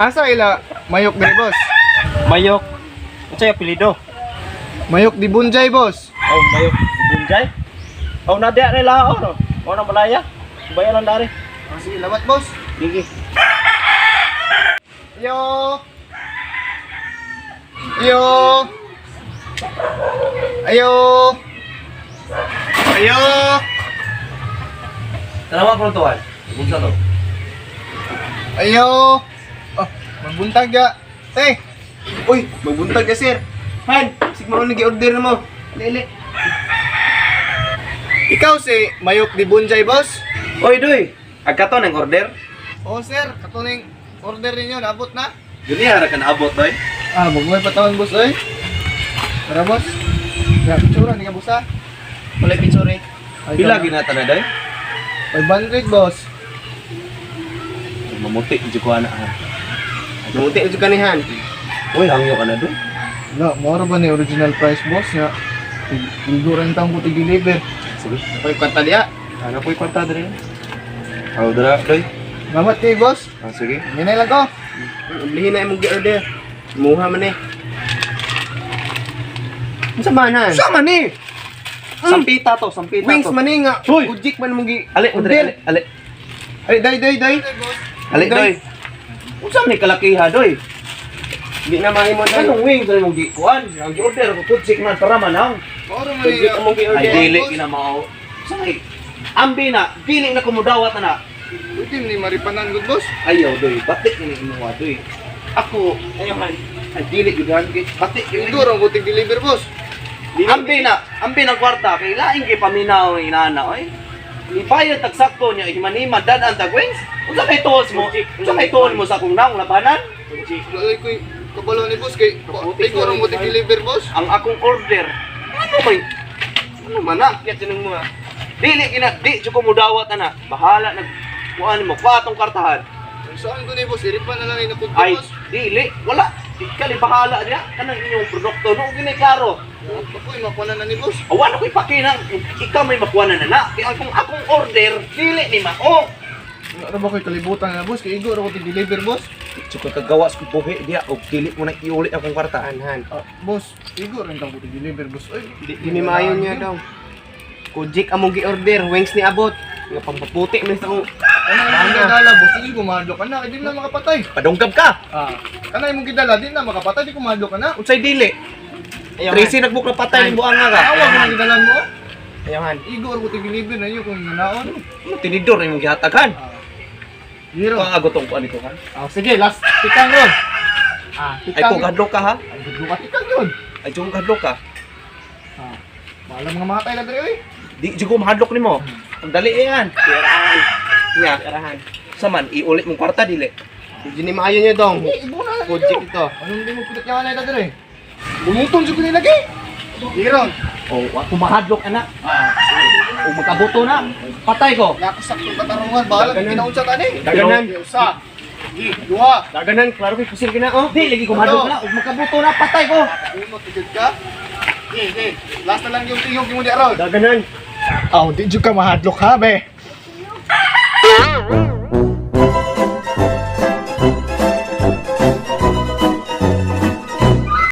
Asa ila Mayok diri, boss? Mayok. Unsay apelyido? Mayok di Bunjay, boss. Oh, Mayok Bunjay. Oh, nadia nila oh no. Mo na malaya. Bayan lang dari. Ah, sige, lamat, boss. Sige. Yo. Yo. Ayo. Ayo. Tanawa ko tuan. Unsa to? Ayo. Oh, magbuntag ya. Te. Uy, magbuntag ka, sir. Han, sigma mo nag-order na mo. Lele. Ikaw si Mayok di Bunjay, boss? Oy, doy. Agkato ng order. Oh, sir, katuning order ninyo naabot na. Gani ara ka naabot, doy. Ah, magmay patawan, boss, oy. Tara, boss. Ya, picture ni ka busa. Wala pitsure. Ay, Pila tama. ginata na, doy? 500, boss. Mamuti jud ko ana ha. Mamuti jud ka ni Han. Uy, hangyo ka na, doy. No, moro ba ni original price, boss? Nga, iguran taong ko deliver. Sige. Ako'y kwarta diya. Ano po'y kwarta dre? Aw, dra, doy. Salamat kay boss. Ah, sige. Minay lang ko. Oblihin na imong gi-order. Muha man eh. Unsa man han? Sama ni! Sampita to, sampita Wings to. man ni nga. Uy! Ujik man mong gi. Ali, ali, ali, ali. Ay, day, day, day. Ali, doy. Unsa man ni kalakiha, doy? Di na mahimo na. Anong wings ano mong gikuan? Ang gi-order ko kutsik man para man ang. Moro man ni. Ujik among Ay gi-order. dili gina mao. Sa may ambi na, dili na kumudawat na na. Pwede ni maripanan gud, boss. Ayaw doy, batik ni imuha doy. Ako, Ayaw han. ay dili gyud han kay batik gyud. Iguro ang butig deliver, boss. Ambi na, ambi ng kwarta kay laing kay paminaw ang inana oy. Ibayad tag sakto niya himanima dad-an tag wings. Unsa kay tuos mo? Unsa kay tuon mo sa akong naong labanan? Ujik. Wala ko'y kabalo ni boss kay iguro ang butig deliver, boss. Ang akong order. Ano may ano man na? Kaya tinong mo ah. Dili gina, di jud ko mudawat ana. Bahala nag kuan mo, kuha atong kartahan. Saan ko ni boss? Iripan na lang inakod ko, Ay, boss. dili, wala. Ikali bahala niya kanang inyong produkto no gini klaro. Ako'y makuha na ni boss. Awan ako'y pakinang ikaw may makuha na na. Kaya akong akong order dili ni mao. Ano ba ko'y kalibutan na, boss? Kay iguro ko deliver, boss. Tsaka kagawa sa buhi diya og dili mo na iuli akong kwarta. Han han. Ah, boss, iguro rin tang butig deliver, boss. Ay, Di, di ni maayo niya daw. Kujik among gi-order, wings ni abot. Nga pagpaputi man sa akong Ano ang gidala, boss? Sige, kumadlo ka na. Kay di na makapatay. Padunggab ka. Ah, kanay mong gidala, di na makapatay, di kumadlo ka na. Unsay dili? Ayaw han. Tracy nagbook na patay ning buanga ka. Awa mo ang gidalan mo. Ayaw han. Igor ko tig-deliver na iyo kung nanaon. Ano tinidor na imong gihatagan? Ah. Zero. Kung agotong kuan nito kan. Ah, sige, last tikang ron. Ah, Ay tikang. kung hadlok ka ha. Ay, gudlo ka tikang yun. Ay kung hadlok ka. Ah, bahala mga matay na diri oy. Di jud ko mahadlok nimo. Ang dali eh yan. Tirahan. Nya, Tirahan. saman iuli mong kwarta dili. Di ni maayo niya dong. Eh, ibo na lang Kujik ninyo. ito. Anong di mo pilit niya na diri? Bumutong jud ko ni lagi. Iron. Oh, wa ko mahadlok ana. Ah, O magkabuto na. Patay ko. yako saktong katarungan, bahala Daganan. kinaunsa tani. Daganan. Usa. Gi, duha. Daganan, klaro kay pusil kina oh. Di lagi ko mahadlok na. Ug magkabuto na patay ko. Unot jud ka. Gi, gi. Last na lang yung tingog mo di aron. Daganan. Aw, di jud ka mahadlok ha, be.